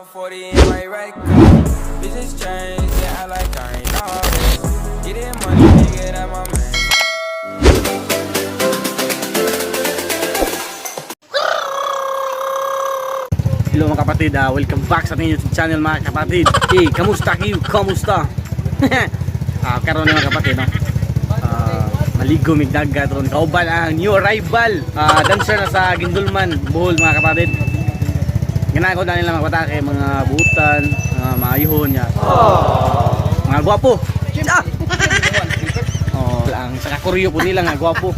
drop 40 in my right cup. Bitches change, yeah, I like I ain't always. Getting money, nigga, that my man. Hello mga kapatid, welcome back sa ating YouTube channel, mga kapatid. Hey, kamusta kayo? Kamusta? Karon mga kapatid, no? Maligo mig dagat ron. Kauban ang new arrival. Dancer na sa Gindulman, Bohol, mga kapatid. Ginagawa na nila mga patake, mga buutan, mga maayuhon niya. Mga gwapo. Ah! Oh, ang sa kakuryo po nila nga gwapo.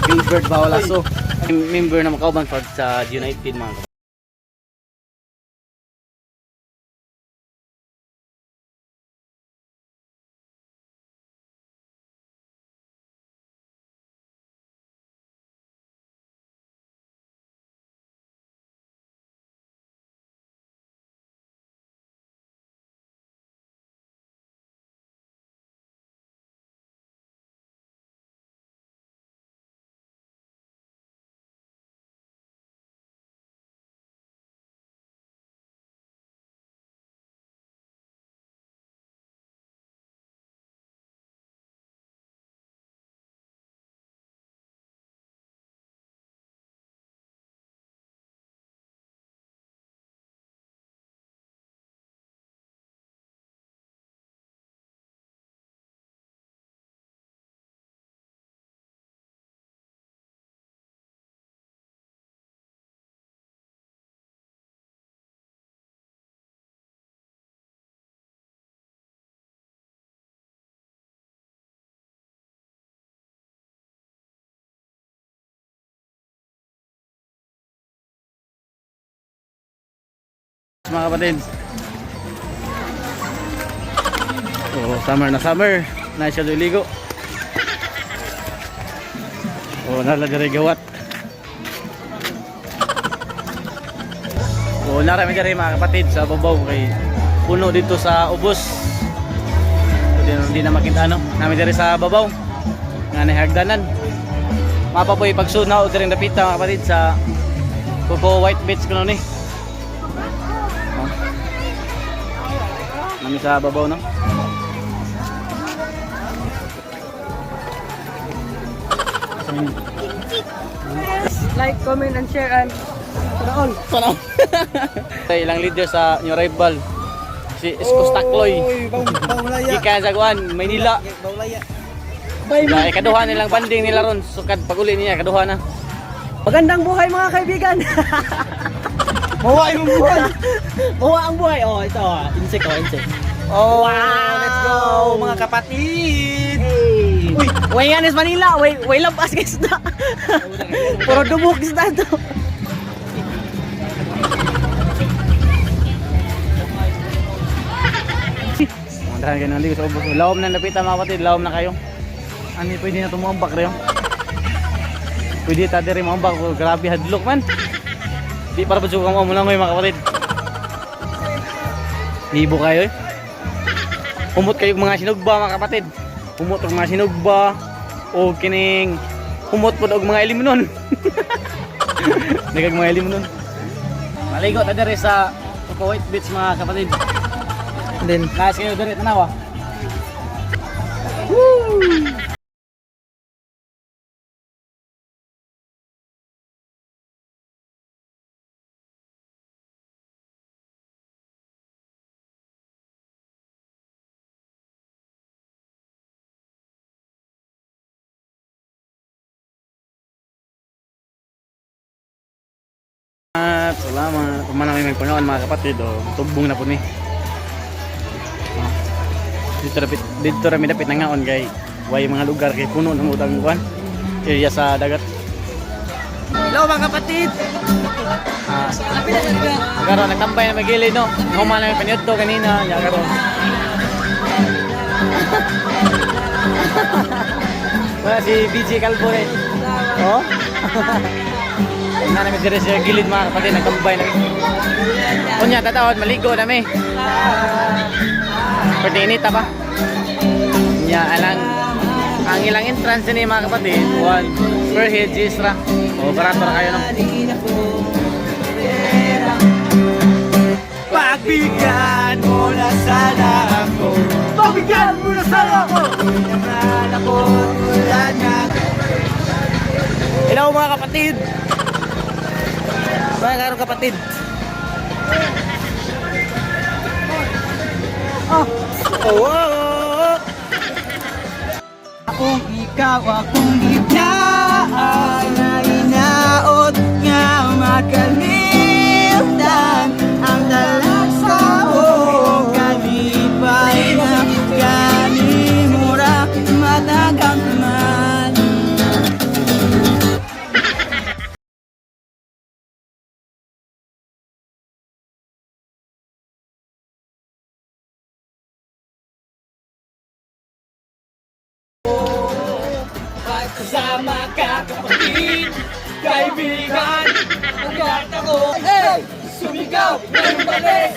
Gilbert Baolaso. Member na makauban sa United, mga kapatid. Mga kapatid. Oh, summer na summer. Na siya ligo. Oh, nala diri gawat. Oh, nara mi diri, mga kapatid, sa babaw kay puno dito sa ubos. Hindi na makita, no. Nami diri sa babaw. Nga nahagdanan. Mapapoy pagsunaw diri dapita, mga kapatid, sa Coco White Beach kuno ni. Oh. Nami sa babaw, no? Like, comment, and share, and all. Sana. Ilang leader sa new rival. Si Isko Stakloy. Gikan sa kuan, Maynila. Bye. Na ikaduha nilang banding nila ron. Sukad paguli niya, ikaduha na. Magandang buhay, mga kaibigan! Mawa yung buhay. Mawa ang buhay! Oh, ito, oh. Insect, oh, insect. Oh, Wow! let's go, mga kapatid. Hey! Uy, way nga nis Manila, way, way lampas kay isda. Puro dubok isda to. Mga kayo nang ligo sa ubos. Lawom na napita, mga kapatid, lawom na kayo. Ani pwede na tumuambak rin. Pwede ta diri moambak, grabe hadlok man. Di para pa mo mo lang mga kapatid. Libo kayo eh. Humot kayo mga sinugba, mga kapatid. Humot og mga sinugba o kining humot pod og mga ilimnon. Nagag mga ilimnon. Maligo ta diri sa Coco White Beach, mga kapatid. And then, Nice kayo diri tanawa. At salamat. Kumana may magpanood, mga kapatid. Oh, tugbong na po ni. Oh. Dito rami dapit nangaon kay way mga lugar kay puno ng utang kuan. Area sa dagat. Hello, mga kapatid! Karon nagtambay na magili, no. Human na may paniudto kanina, nya karon. Wala si BJ Calvo rin. Oh? Na namin diri sa gilid, mga kapatid, nagtambay na. Unya tatawad maligo na mi. Pwede inita pa. Nya alang ang ilang entrance ni, mga kapatid, one per head Gisra. O barato ra kayo, no. Pag Pagbigyan mo na sana ako. Pagbigyan mo na sana ako. Di naman ako tulad ng Hello mga kapatid. Mga karon kapatid. Oh. Oh, oh, oh. Kung ikaw akong biglaan na inaot nga makalimtan ang dalag sa buong kalipay na ganimura matagamman. Kasama ka kapatid, kaibigan, hanggat ako hey! Sumigaw ng balik!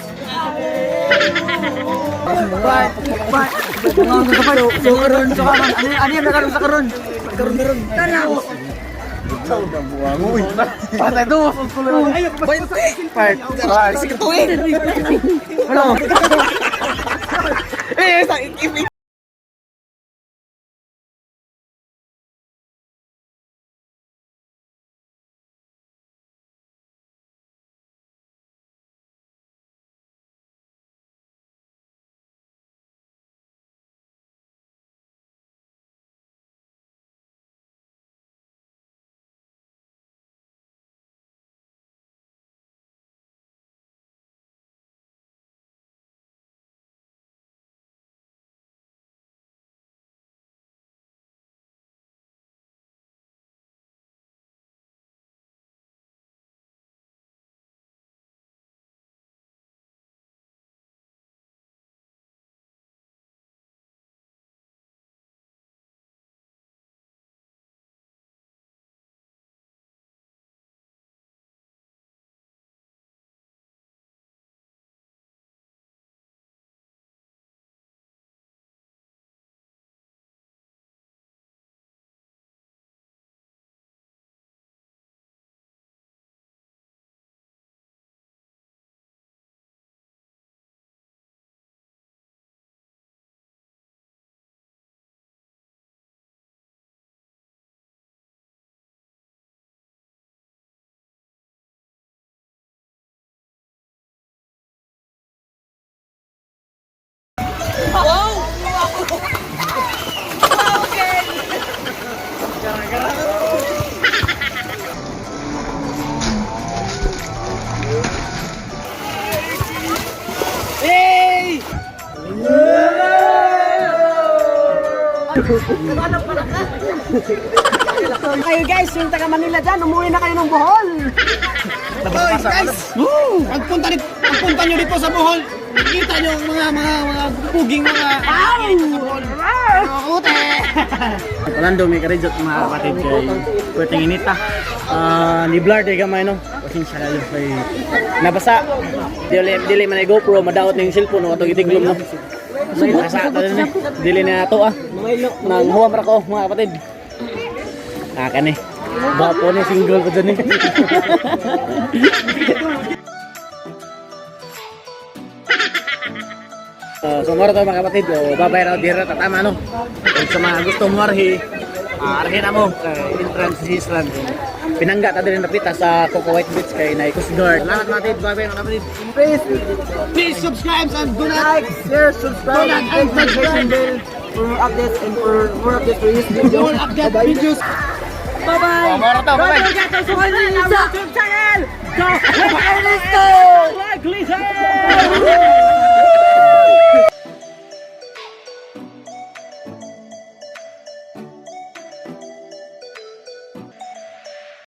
Kayo guys, yung taga Manila dyan, umuwi na kayo ng Bohol. Hoy, guys! Pagpunta nyo dito sa Bohol, makikita nyo ang mga puging mga Mga Orlando may karidjot mga kapatid kay pweteng inita. Ah, ni blur day gamay no. Pasensya kayo kay nabasa. Dili dili man ay GoPro madaot na yung cellphone no atong itiglom no. Nabasa ta din eh. Dili na ato ah. Nang huwam ra ko mga kapatid. Ah kani. Gwapo ni single ko dyan eh. So moro to mga kapatid, oh, babay raw dira tatama no. Kung sa mga gusto mo arhi, arhi na mo kay entrance sa Island. Pinangga ta din napita sa Coco White Beach kay na Coast Guard. Salamat mga kapatid, babay mga kapatid. Please subscribe and do not Like, share, subscribe, Do not and notification bell for more updates and for more updates for this video. more update videos. Bye-bye! Moro to, bye. Don't forget to subscribe to our YouTube channel! Go! Ernesto! Glitter!